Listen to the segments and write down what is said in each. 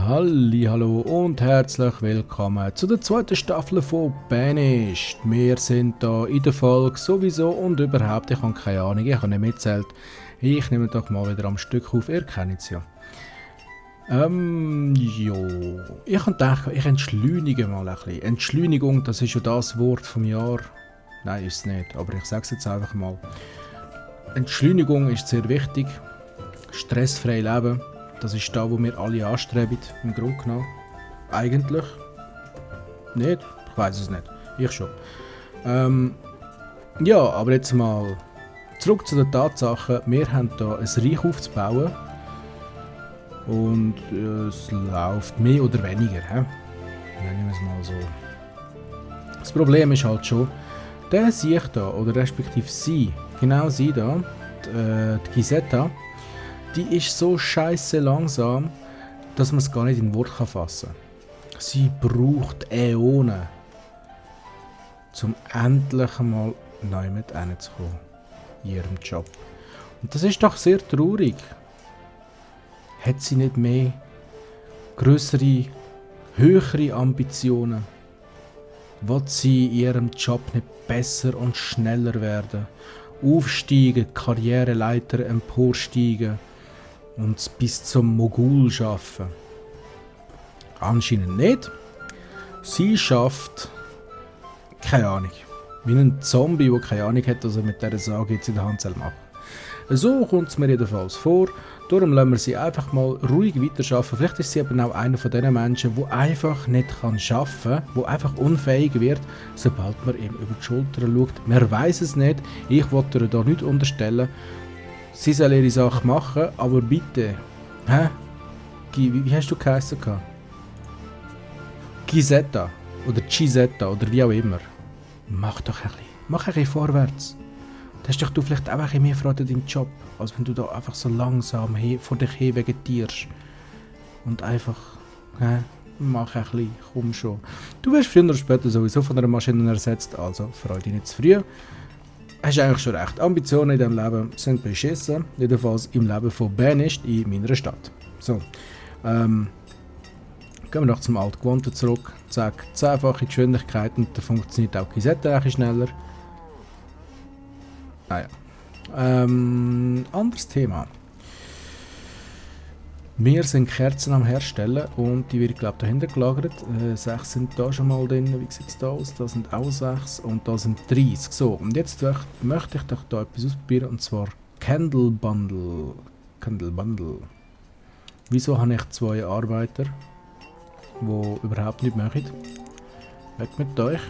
Hallo und herzlich willkommen zu der zweiten Staffel von Banished. Wir sind da in der Folge sowieso und überhaupt, ich habe keine Ahnung, ich habe nicht mitzählt. Ich nehme doch mal wieder am Stück auf, ihr kennt es ja. Jo. Ich habe gedacht, ich entschleunige mal ein bisschen. Entschleunigung, das ist ja das Wort vom Jahr. Nein, ist es nicht, aber ich sage es jetzt einfach mal. Entschleunigung ist sehr wichtig. Stressfrei leben. Das ist da, wo wir alle anstreben, im Grunde genommen. Eigentlich. Nicht? Ich weiß es nicht. Ich schon. Ja, aber jetzt mal zurück zu den Tatsachen. Wir haben hier ein Reich aufzubauen. Und es läuft mehr oder weniger. Nennen wir es mal so. Das Problem ist halt schon, der Sieg da, oder respektive sie, genau sie da, die Gisetta, die ist so scheiße langsam, dass man es gar nicht in Wort fassen kann. Sie braucht Äonen, um endlich mal neu mit hinzukommen in ihrem Job. Und das ist doch sehr traurig. Hat sie nicht mehr größere, höhere Ambitionen? Will sie in ihrem Job nicht besser und schneller werden? Aufsteigen, Karriereleiter emporsteigen und bis zum Mogul schaffen? Anscheinend nicht. Sie schafft keine Ahnung. Wie ein Zombie, der keine Ahnung hat, was er mit dieser Sage jetzt in der Hand machen soll. So kommt es mir jedenfalls vor. Darum lassen wir sie einfach mal ruhig weiterarbeiten. Vielleicht ist sie eben auch einer von diesen Menschen, der einfach nicht arbeiten kann, der einfach unfähig wird, sobald man ihm über die Schulter schaut. Man weiß es nicht. Ich wollte ihr da nichts unterstellen. Sie soll ihre Sache machen, aber bitte. Wie hast du geheißen? Gisetta oder Gisetta oder wie auch immer. Mach doch ein bisschen. Mach ein bisschen vorwärts. Da hast du vielleicht auch ein bisschen mehr Freude an deinem Job, als wenn du da einfach so langsam vor dich her vegetierst. Und einfach, mach ein bisschen, komm schon. Du wirst früher oder später sowieso von einer Maschine ersetzt, also freu dich nicht zu früh. Hast eigentlich schon recht. Ambitionen in diesem Leben sind beschissen, jedenfalls im Leben von Banished in meiner Stadt. So, gehen wir noch zum Altgewohnten zurück. Zack, 10-fache Geschwindigkeit und dann funktioniert auch die Gisette ein bisschen schneller. Anderes Thema. Wir sind Kerzen am Herstellen und die wird, glaube ich, dahinter gelagert. 6 sind da schon mal drin. Wie sieht es da aus? Da sind auch 6 und da sind 30. So, und jetzt möchte ich doch da etwas ausprobieren, und zwar Candle Bundle. Candle Bundle. Wieso habe ich 2 Arbeiter, die überhaupt nicht machen? Weg mit euch.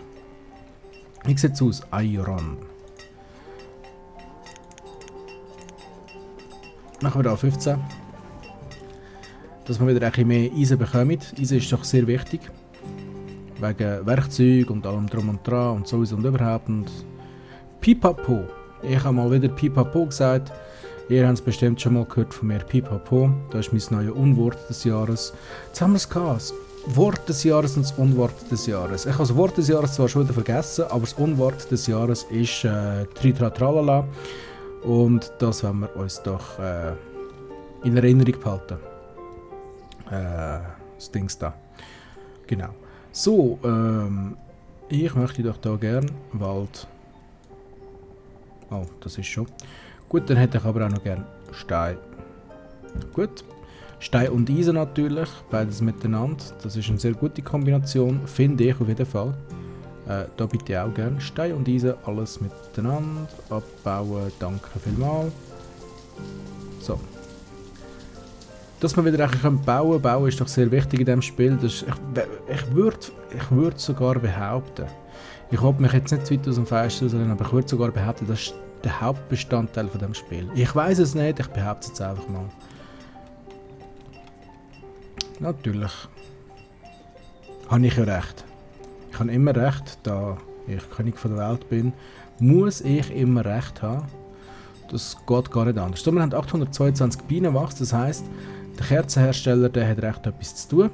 Wie sieht es aus? Iron. Machen wir da 15. Dass wir wieder ein bisschen mehr Eisen bekommen. Eisen ist doch sehr wichtig. Wegen Werkzeug und allem drum und dran und sowieso und überhaupt. Und Pipapo. Ich habe mal wieder Pipapo gesagt. Ihr habt es bestimmt schon mal gehört von mir. Pipapo. Das ist mein neues Unwort des Jahres. Jetzt haben wir es gehabt. Das Wort des Jahres und das Unwort des Jahres. Ich habe das Wort des Jahres zwar schon wieder vergessen, aber das Unwort des Jahres ist Tritratralala. Und das wollen wir uns doch in Erinnerung behalten. Das Dings da. Genau. So, ich möchte doch da gern Wald. Oh, das ist schon. Gut, dann hätte ich aber auch noch gern Stein. Gut. Stein und Eisen natürlich, beides miteinander. Das ist eine sehr gute Kombination, finde ich auf jeden Fall. Da bitte auch gerne Stein und Eisen, alles miteinander abbauen, danke vielmals. So. Dass wir wieder bauen können. Bauen ist doch sehr wichtig in diesem Spiel. Ich würde sogar behaupten, ich hoffe mich jetzt nicht zu weit aus dem Fenster raus, aber ich würde sogar behaupten, das ist der Hauptbestandteil von diesem Spiel. Ich weiß es nicht, ich behaupte es jetzt einfach mal. Natürlich habe ich ja recht. Ich habe immer recht, da ich König von der Welt bin, muss ich immer recht haben. Das geht gar nicht anders. So, wir haben 822 Bienenwachs, das heisst, der Kerzenhersteller der hat recht etwas zu tun.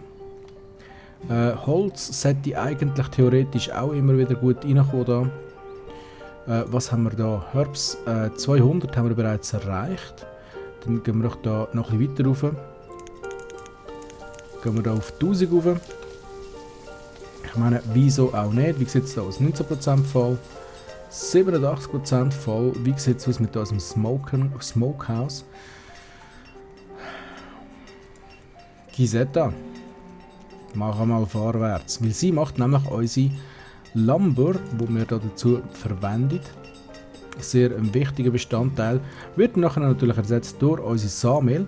Holz sollte eigentlich theoretisch auch immer wieder gut reinkommen. Was haben wir da? Herbs 200 haben wir bereits erreicht. Dann gehen wir doch da noch ein bisschen weiter rauf. Gehen wir da auf 1000 rauf. Ich meine, wieso auch nicht? Wie sieht es da aus? 19% voll. 87% voll. Wie sieht es aus mit unserem Smokehouse? Gisetta. Machen wir mal vorwärts. Weil sie macht nämlich unsere Lumber, die wir da dazu verwendet. Sehr ein wichtiger Bestandteil. Wird nachher natürlich ersetzt durch unsere Sawmill,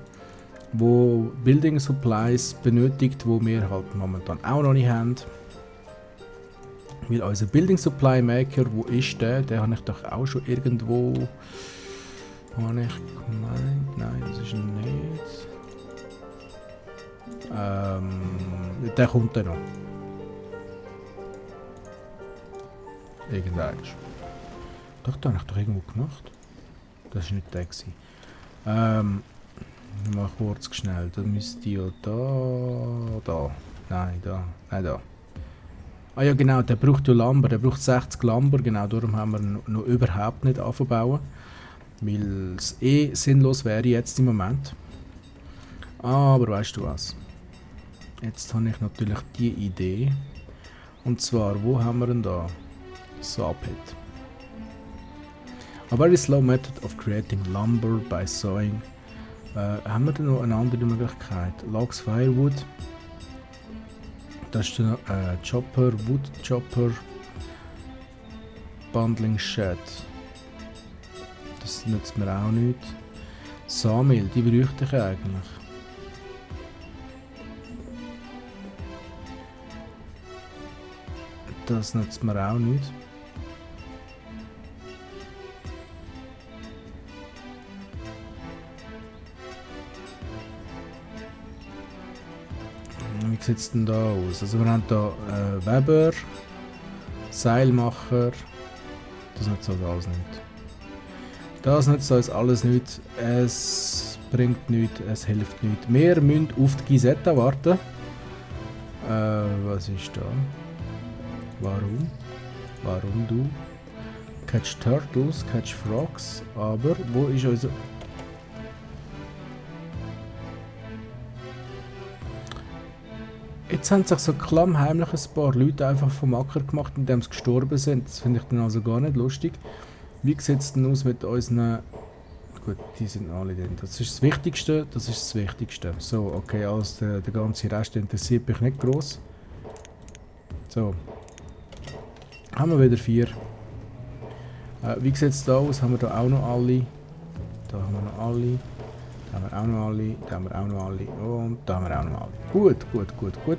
wo Building Supplies benötigt, wo wir halt momentan auch noch nicht haben. Weil unser Building Supply Maker, wo ist der? Den habe ich doch auch schon irgendwo. Habe ich gemeint? Nein, das ist nicht. Der kommt dann noch. Irgendwann. Doch, da habe ich doch irgendwo gemacht. Das war nicht der. Mal kurz schnell. Da müsste ja da. Nein, da. Nein, da. Ah ja genau, der braucht ja Lumber. Der braucht 60 Lumber. Genau, darum haben wir noch überhaupt nicht angebaut. Weil es sinnlos wäre jetzt im Moment. Aber weißt du was? Jetzt habe ich natürlich die Idee. Und zwar, wo haben wir denn da? Sawpit. A very slow method of creating lumber by sawing. Haben wir denn noch eine andere Möglichkeit? Logs, Firewood. Das ist der Chopper, Wood Chopper. Bundling Shed. Das nützt mir auch nicht. Sawmill, die bräuchte ich eigentlich. Das nützt mir auch nicht. Wie sieht es denn da aus? Also wir haben hier Weber, Seilmacher. Das nützt uns alles nicht. Das nützt uns alles nicht. Es bringt nichts, es hilft nicht. Wir müssen auf die Gisetta warten. Was ist da? Warum? Warum du? Catch Turtles, Catch Frogs. Aber wo ist unser... Jetzt haben sich so klammheimlich ein paar Leute einfach vom Acker gemacht, indem sie gestorben sind. Das finde ich dann also gar nicht lustig. Wie sieht es denn aus mit unseren... Gut, die sind alle drin. Das ist das Wichtigste, das ist das Wichtigste. So, okay, alles der ganze Rest interessiert mich nicht gross. So. Haben wir wieder 4. Wie sieht es da aus? Haben wir da auch noch alle? Da haben wir noch alle. Da haben wir auch noch alle. Da haben wir auch noch alle. Und da haben wir auch noch alle. Gut, gut, gut, gut.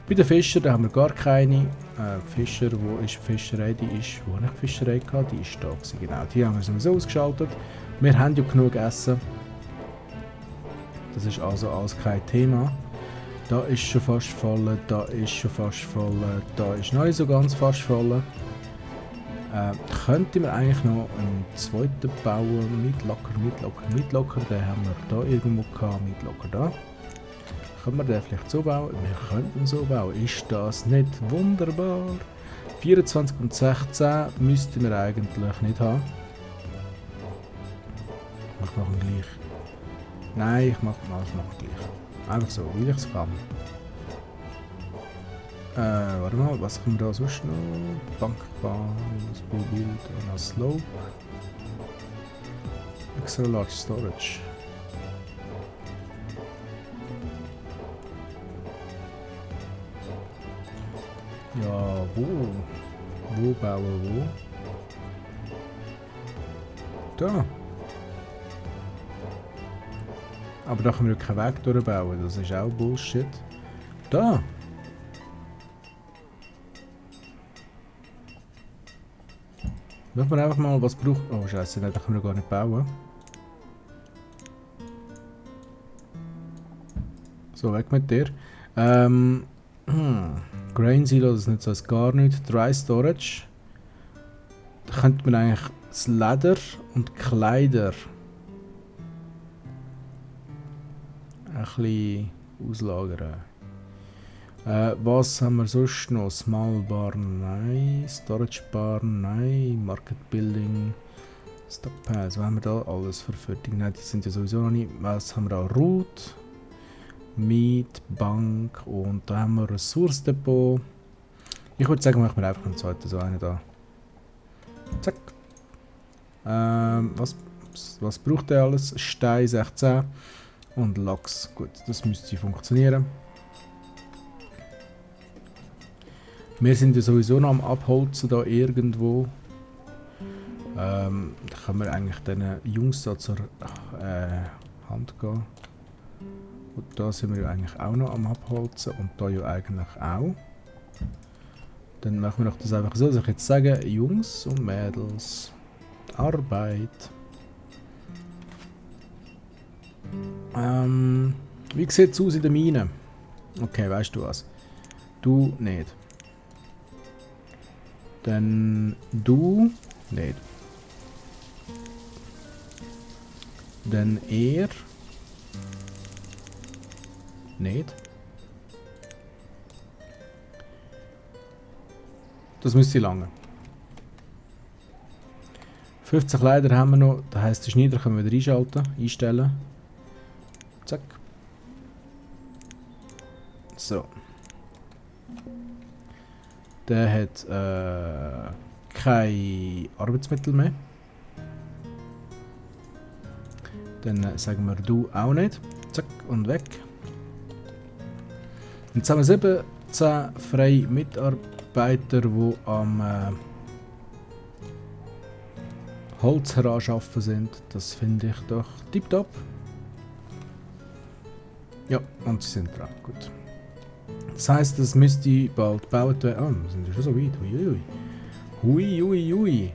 Bei den Fischern, da haben wir gar keine. Fischer, wo ist die Fischerei? Die ist, wo habe ich die Fischerei gehabt? Die ist da gewesen, genau. Die haben wir sowieso ausgeschaltet. Wir haben ja genug Essen. Das ist also alles kein Thema. Da ist schon fast voll, da ist schon fast voll, da ist noch nicht so ganz fast voll. Könnte man eigentlich noch einen zweiten bauen, Mitlocker, den haben wir da irgendwo gehabt, Mitlocker da. Können wir den vielleicht so bauen? Wir könnten so bauen, ist das nicht wunderbar? 24 und 16 müssten wir eigentlich nicht haben. Ich mache ihn gleich. Nein, ich mache gleich. Einfach so, weil ich es kann. Warte mal, was haben wir da sonst noch? Bankbahn, das Mobil, dann als Slope. Extra Large Storage. Ja, wo? Wo bauen wo? Da. Aber da können wir keinen Weg durchbauen, das ist auch Bullshit. Da! Machen wir einfach mal, was braucht... Oh scheiße, nein, da können wir gar nicht bauen. So, weg mit dir. Grain Silo, das nützt uns gar nicht. Dry Storage. Da könnte man eigentlich das Leder und Kleider ein bisschen auslagern. Was haben wir sonst noch? Small Bar, nein. Storage Bar, nein. Market Building. Stockpiles, was haben wir da alles für Fertig? Nein, die sind ja sowieso noch nicht. Was haben wir da? Route. Mietbank und da haben wir Ressourcendepot. Ich würde sagen, machen wir einfach einen zweiten, so einen da. Zack. Was braucht der alles? Stein 16 und Lachs. Gut, das müsste funktionieren. Wir sind ja sowieso noch am Abholzen da irgendwo. Da können wir eigentlich den Jungs da zur Hand gehen. Und da sind wir ja eigentlich auch noch am Abholzen und da ja eigentlich auch. Dann machen wir doch das einfach so, dass ich jetzt sage, Jungs und Mädels, Arbeit. Wie sieht es aus in der Mine? Okay, weißt du was? Du nicht. Dann du nicht. Dann er nicht. Das müsste lange. 50 Kleider haben wir noch, das heisst, die Schneider können wir wieder einstellen. Zack. So. Der hat kein Arbeitsmittel mehr. Dann sagen wir du auch nicht. Zack und weg. Jetzt haben wir 17 freie Mitarbeiter, die am Holz heranschaffen sind. Das finde ich doch tipptopp. Ja, und sie sind dran. Gut. Das heisst, es müsste bald gebaut werden. Ah, wir sind ja schon so weit. Huiuiui. Huiuiui.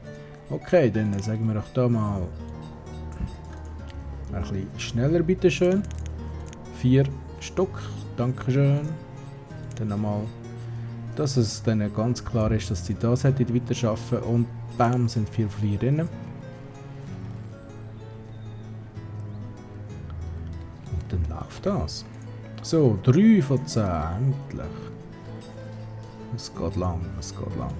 Okay, dann sagen wir doch da mal ein bisschen schneller, bitteschön. 4 Stück. Dankeschön. Dann nochmal, dass es dann ganz klar ist, dass sie das hätten weiterarbeiten und bam, sind 4 von 4 drin. Und dann läuft das. So, 3 von 10, endlich. Es geht lang, es geht lang.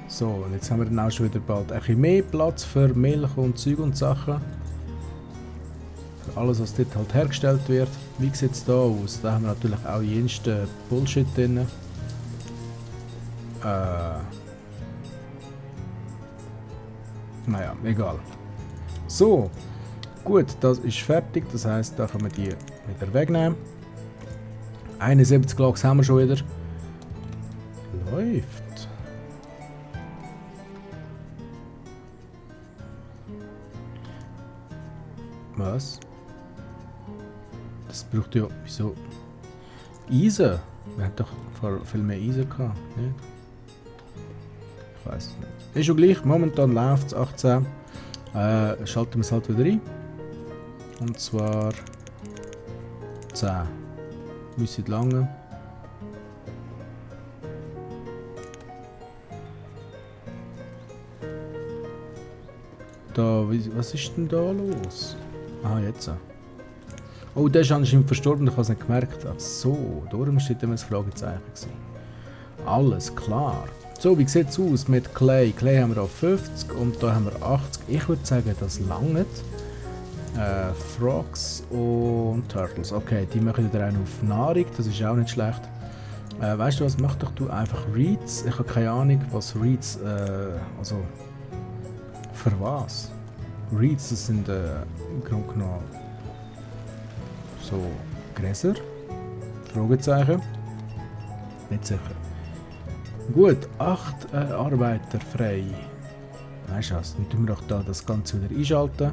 So, und jetzt haben wir dann auch schon wieder bald ein bisschen mehr Platz für Milch und Zeug und Sachen. Für alles, was dort halt hergestellt wird. Wie sieht es da aus? Da haben wir natürlich auch jensten Bullshit drin. Naja, egal. So, gut, das ist fertig. Das heisst, da können wir die wieder wegnehmen. 71 Loks haben wir schon wieder. Läuft. Was? Das braucht ja... Wieso? Eisen? Wir hatten doch viel mehr Eisen gehabt, nicht? Ich weiß es nicht. Ist schon gleich, momentan läuft es 18. Schalten wir es halt wieder ein. Und zwar 10. Müssen lange. Da, was ist denn da los? Ah, jetzt. Oh, der ist anscheinend verstorben, ich habe es nicht gemerkt. Ach so, darum steht immer das Fragezeichen. Alles klar. So, wie sieht es aus mit Clay? Clay haben wir auf 50 und da haben wir 80. Ich würde sagen, das langt. Frogs und Turtles. Okay, die machen wieder einen auf Nahrung, das ist auch nicht schlecht. Weißt du was, mach doch du einfach Reeds. Ich habe keine Ahnung, was Reeds, also für was? Reeds, das sind im Grunde genommen so Gräser? Fragezeichen? Nicht sicher. Gut, 8 Arbeiter frei. Weißt du was, dann tun wir doch da das Ganze wieder einschalten.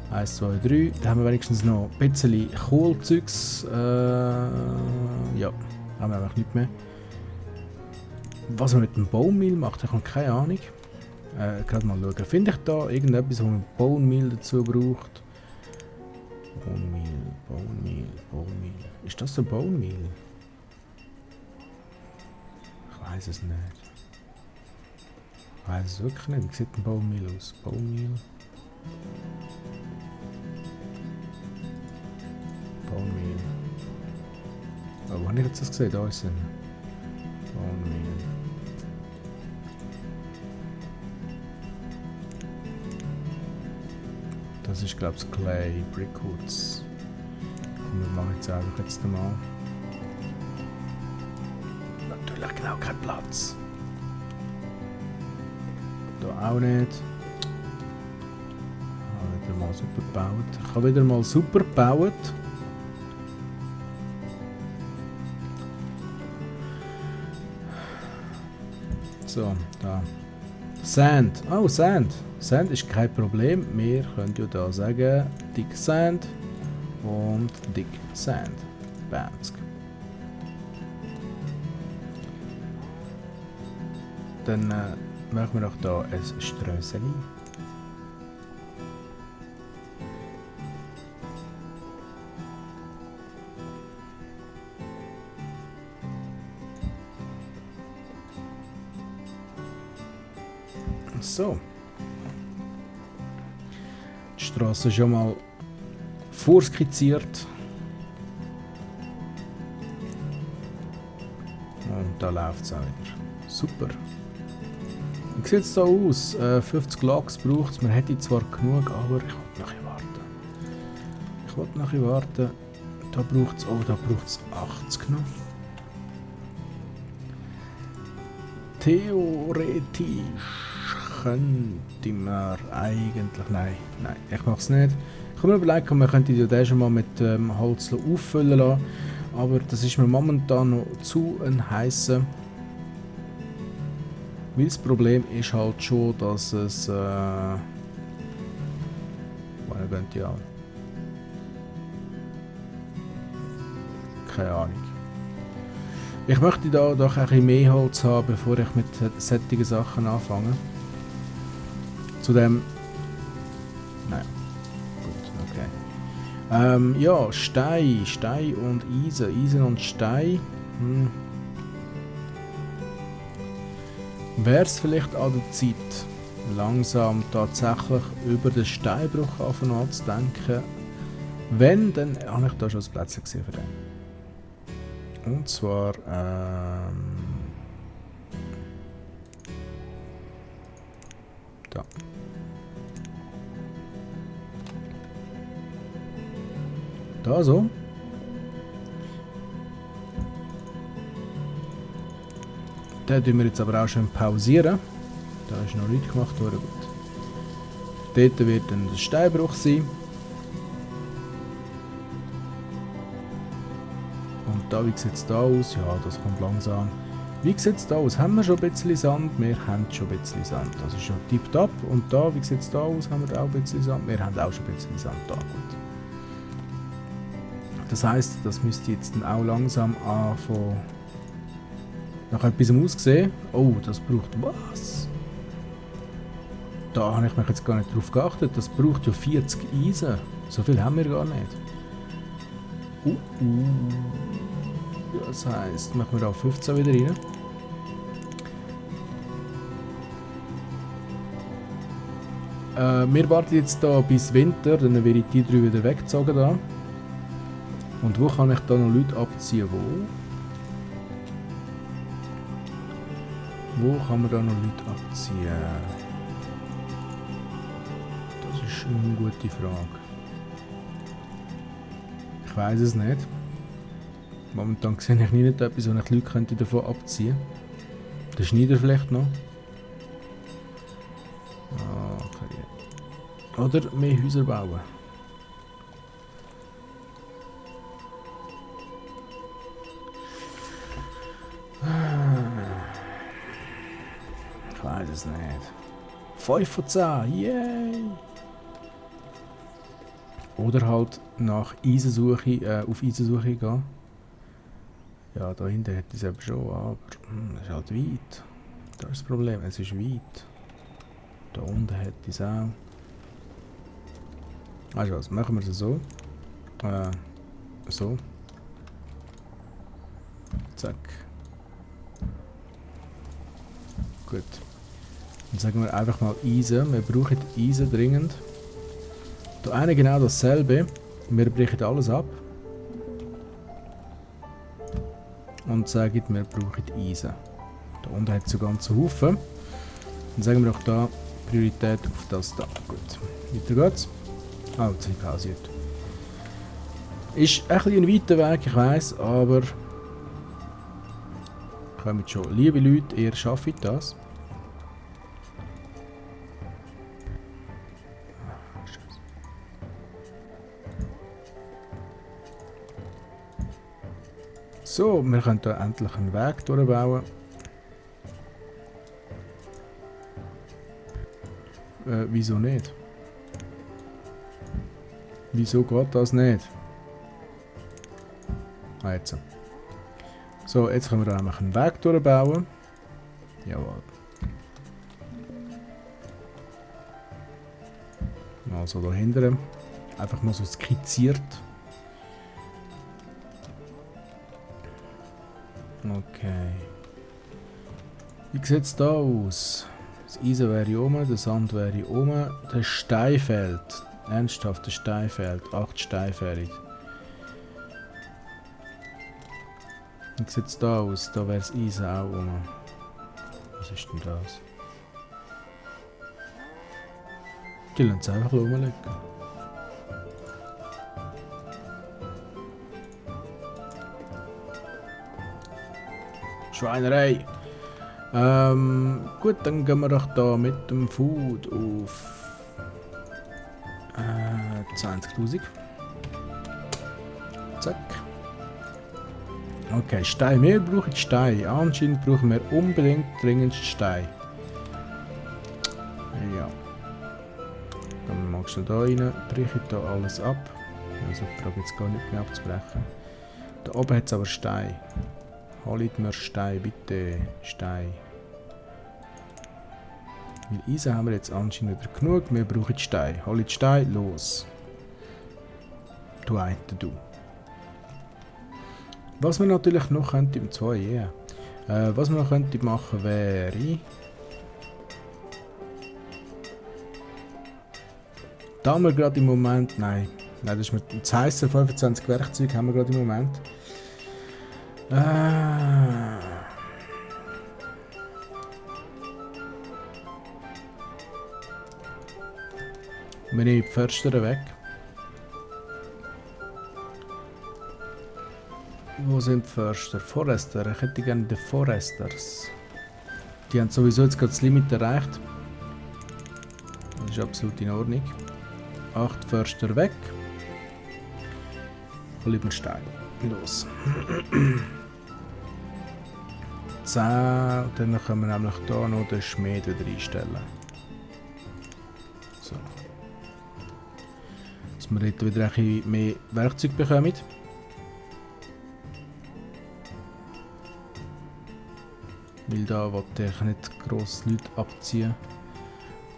1, 2, 3. Da haben wir wenigstens noch ein bisschen Kohlzeugs. Ja, haben wir einfach nicht mehr. Was man mit dem Bone Meal macht, ich habe keine Ahnung. Gerade mal schauen. Finde ich da irgendetwas, wo man Bone Meal dazu braucht? Bone Meal, Bone Meal, Bone Meal. Ist das ein Bone Meal? Ich weiß es nicht. Ich weiß es wirklich nicht. Wie sieht ein Bone Meal aus? Bone Meal. Bone Meal. Oh, wo habe ich jetzt das gesehen? Da ist es. Bone Meal. das ist glaube ich Clay, Brickwoods. Wir machen jetzt einfach jetzt mal. Natürlich genau kein Platz. Da auch nicht. Wieder mal super gebaut. Ich habe wieder mal super gebaut. So, da. Sand. Oh, Sand. Sand ist kein Problem. Wir können ja da sagen, dick Sand und dick Sand. Bamsk. Dann machen wir doch da ein Strösseli. So. Die Straße ist schon mal vorskizziert. Und da läuft es auch wieder. Super. Wie sieht es da aus? 50 Lachs braucht es. Man hätte zwar genug, aber ich wollte nachher warten. Da braucht es, oh, da braucht es 80 noch. Theoretisch könnte man eigentlich... Nein, ich mache es nicht. Ich habe mir überlegt, man könnte den schon mal mit Holz auffüllen lassen. Aber das ist mir momentan noch zu ein heißer. Weil das Problem ist halt schon, dass es... Woher gehen die an? Keine Ahnung. Ich möchte da doch ein bisschen mehr Holz haben, bevor ich mit solchen Sachen anfange. Zudem... Nein. Gut, okay. Ja, Stein und Eisen. Eisen und Stein. Wäre es vielleicht an der Zeit, langsam tatsächlich über den Steinbruch nachzudenken? Wenn, dann habe ich da schon ein Plätzchen gesehen für den. Und zwar, da. Da so. Den tun wir jetzt aber auch schon pausieren. Da ist noch nichts gemacht worden. Gut. Dort wird dann der Steinbruch sein. Und da, wie sieht es da aus? Ja, das kommt langsam. Wie sieht es da aus? Haben wir schon ein bisschen Sand? Wir haben schon ein bisschen Sand. Das ist schon tipptopp. Und da, wie sieht es da aus? Haben wir auch ein bisschen Sand? Wir haben auch schon ein bisschen Sand da. Gut. Das heisst, das müsste jetzt dann auch langsam anfangen. Nach etwas aussehen. Oh, das braucht was? Da habe ich mich jetzt gar nicht drauf geachtet. Das braucht ja 40 Eisen. So viel haben wir gar nicht. Das heisst, machen wir da 15 wieder rein. Wir warten jetzt da bis Winter, dann werde ich die 3 wieder weggezogen da. Und wo kann ich da noch Leute abziehen? Wo kann man da noch Leute abziehen? Das ist eine gute Frage. Ich weiß es nicht. Momentan sehe ich nicht etwas, wo ich Leute davon abziehen könnte. Der Schneider vielleicht noch. Okay. Oder mehr Häuser bauen. Ich weiß es nicht. 5 von 10, yay! Oder halt nach Eisensuche, auf Eisensuche gehen. Ja, da hinten hätte ich es eben schon, aber es ist halt weit. Das ist das Problem, es ist weit. Da unten hätte ich es auch. Weißt du was, machen wir es so. So. Zack. Gut. Dann sagen wir einfach mal Eisen. Wir brauchen Eisen dringend. Da eine genau dasselbe. Wir brechen alles ab. Und sagen, wir brauchen Eisen. Da unten hat es so ganze Haufen. Dann sagen wir doch da Priorität auf das da. Gut. Weiter geht's. Oh, das ist pausiert. Ist ein bisschen ein weiter Weg, ich weiss, aber... Kommt schon. Liebe Leute, ihr schafft das. So, wir können hier endlich einen Weg durchbauen. Wieso nicht? Wieso geht das nicht? Ah, jetzt. So, jetzt können wir da nämlich einen Weg durchbauen. Jawohl. Also da hinten. Einfach mal so skizziert. Okay. Wie sieht es da aus? Das Eisen wäre oben, der Sand wäre oben, der Stein fehlt. Ernsthaft, der Stein fehlt. 8 Steine fehlen. Wie sieht es da aus? Da wäre das Eisen auch oben. Was ist denn das? Die lassen es einfach rumliegen. Schweinerei! Gut, dann gehen wir doch da mit dem Food auf 20.000. Zack. Okay, Stein. Wir brauchen Stein. Anscheinend brauchen wir unbedingt dringend Stein. Ja. Dann magst du da rein, breche ich da alles ab. Also ich brauche jetzt gar nicht mehr abzubrechen. Da oben hat es aber Stein. Holt mir Stein, bitte. Stein. Weil Eisen haben wir jetzt anscheinend wieder genug. Wir brauchen Stein. Holt Stein, los. Du eine, du. Was wir natürlich noch könnten im 2, yeah. Was wir noch könnten machen wäre... Da haben wir gerade im Moment... Nein, das ist mit das heiße 25 Werkzeuge haben wir gerade im Moment. Wir nehmen die Förster weg. Wo sind die Förster? Forester. Ich hätte gerne die Foresters. Die haben sowieso jetzt gerade das Limit erreicht. Das ist absolut in Ordnung. 8 Förster weg. Lieber Stein. Los. 10. Dann können wir nämlich hier noch den Schmied wieder einstellen. So. Dass wir dort wieder ein bisschen mehr Werkzeug bekommen. Weil da wollte ich nicht gross Leute abziehen.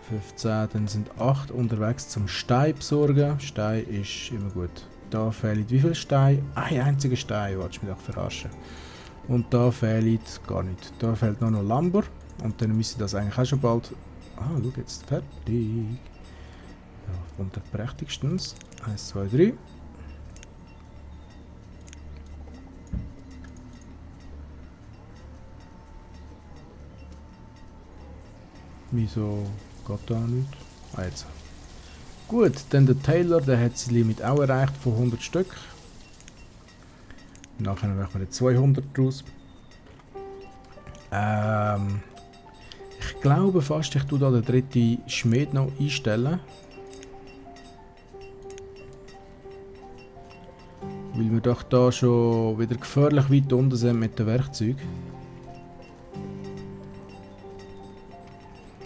15, dann sind 8 unterwegs zum Stein besorgen. Stein ist immer gut. Da fehlt wie viel Stein? Ein einziger Stein, willst du mich doch verarschen. Und da fehlt gar nicht. Da fehlt nur noch Lumber. Und dann müsste das eigentlich auch schon bald... Ah, schau jetzt, fertig. Ja, und prächtigstens. 1, 2, 3. Wieso geht da nicht? Ah, jetzt. Gut, dann der Taylor, der hat sein Limit auch erreicht von 100 Stück. Nachher machen wir 200 draus. Ich glaube fast, ich tue da den dritten Schmied noch einstellen. Weil wir doch da schon wieder gefährlich weit unten sind mit den Werkzeugen.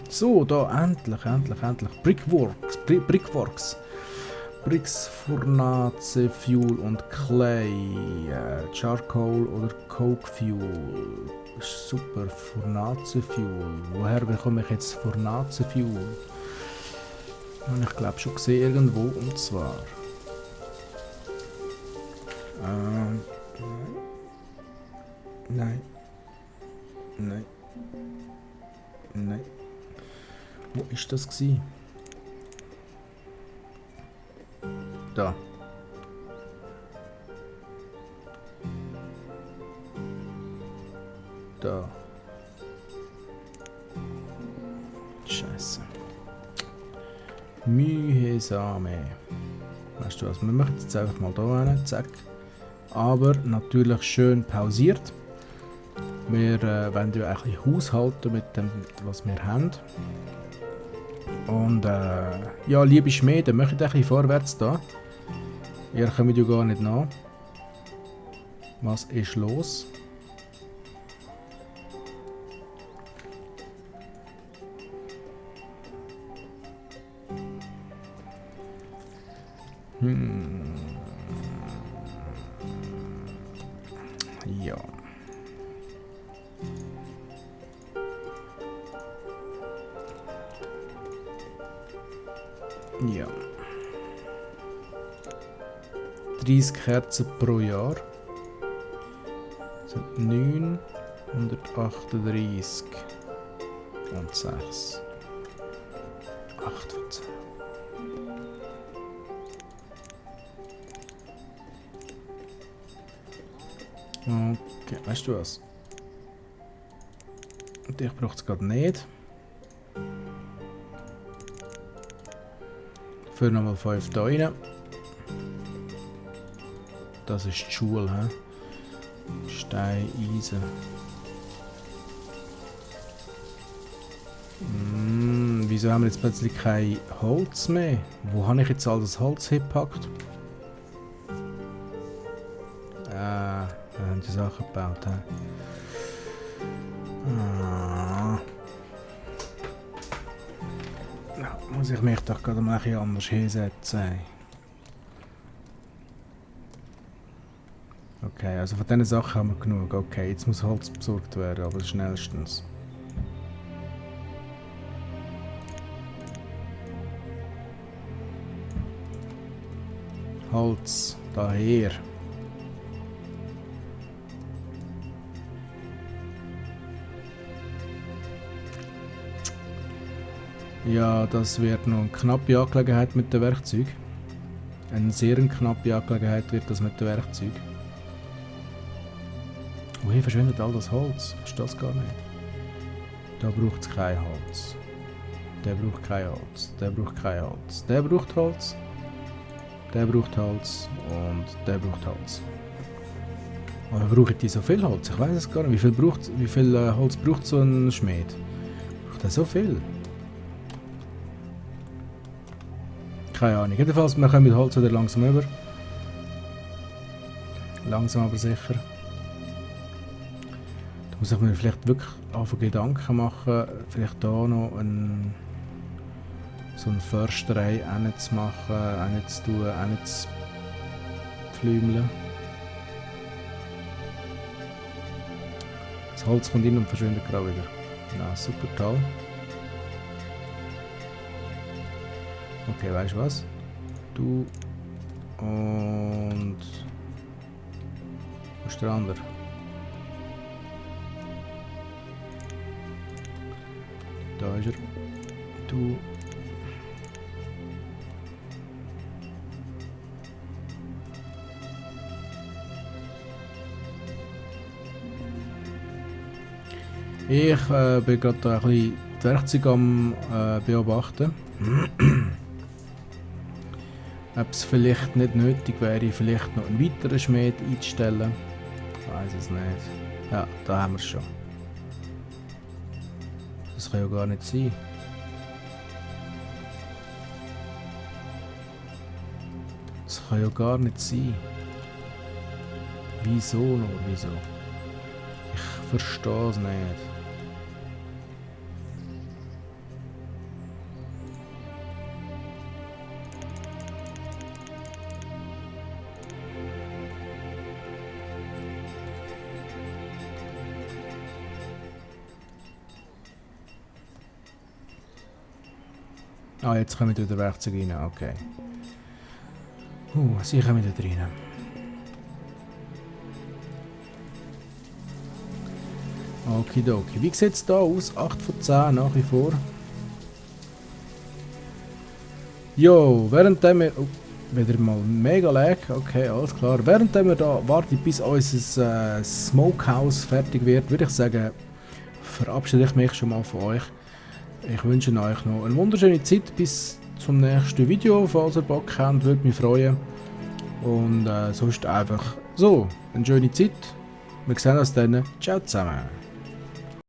So, da endlich. Brickworks. Bricks, Fornace, Fuel und Clay. Charcoal oder Coke Fuel. Super, Fornace Fuel. Woher bekomme ich jetzt Fornace Fuel? Habe ich glaube schon gesehen irgendwo, und zwar... Nein. Wo ist das gsi? Da. Da. Scheiße. Mühsame. Weißt du was, wir machen jetzt einfach mal hier hin, zack. Aber natürlich schön pausiert. Wir wollen ja ein bisschen haushalten mit dem, was wir haben. Und ja, liebe Schmiede, möchtet ein bisschen vorwärts da. Ihr kommt ja gar nicht nach. Was ist los? Ja. Ja. 30 Kerzen pro Jahr. Das sind 938 und 6. 8 von 10. Okay, weißt du was? Und ich brauche es gerade nicht. Für nochmal 5 da rein. Das ist die Schule, he? Stein, Eisen. Wieso haben wir jetzt plötzlich kein Holz mehr? Wo habe ich jetzt all das Holz hingepackt? Wir haben die Sachen gebaut. He? Muss ich mich doch gerade mal ein bisschen anders hinsetzen. Okay, also von diesen Sachen haben wir genug. Okay, jetzt muss Holz besorgt werden, aber schnellstens. Holz, daher. Ja, das wird noch eine knappe Angelegenheit mit dem Werkzeug. Eine sehr knappe Angelegenheit wird das mit dem Werkzeug. Wohin verschwindet all das Holz? Ich verstehe das gar nicht. Da braucht es kein Holz. Der braucht kein Holz. Der braucht kein Holz. Der braucht Holz. Der braucht Holz. Und der braucht Holz. Aber brauchen die so viel Holz? Ich weiß es gar nicht. Wie viel Holz braucht so ein Schmied? Braucht er so viel? Keine Ahnung. Jedenfalls, wir kommen mit Holz wieder langsam über. Langsam aber sicher. Da muss ich mir vielleicht wirklich anfangen Gedanken machen, vielleicht da noch so eine Försterei zu machen, zu tun, zu pflümeln. Das Holz kommt rein und verschwindet gerade wieder. Na, super toll. Okay, weißt du was? Du und wo ist der andere? Da ist er. Du. Ich bin gerade da ein bisschen die Werkzeuge am beobachten. Ob es vielleicht nicht nötig wäre, vielleicht noch einen weiteren Schmied einzustellen. Ich weiß es nicht. Ja, da haben wir es schon. Das kann ja gar nicht sein. Das kann ja gar nicht sein. Wieso nur? Wieso? Ich verstehe es nicht. Ah, jetzt kommen wir durch den Werkzeug rein, okay. Sie kommen da rein. Okidoki. Wie sieht es da aus? 8 von 10 nach wie vor. Jo, während wir... Oh, wieder mal mega lag. Okay, alles klar. Während wir da warten, bis unser Smokehouse fertig wird, würde ich sagen, verabschiede ich mich schon mal von euch. Ich wünsche euch noch eine wunderschöne Zeit bis zum nächsten Video, falls ihr Bock habt, würde mich freuen. Und sonst einfach so, eine schöne Zeit. Wir sehen uns dann. Ciao zusammen.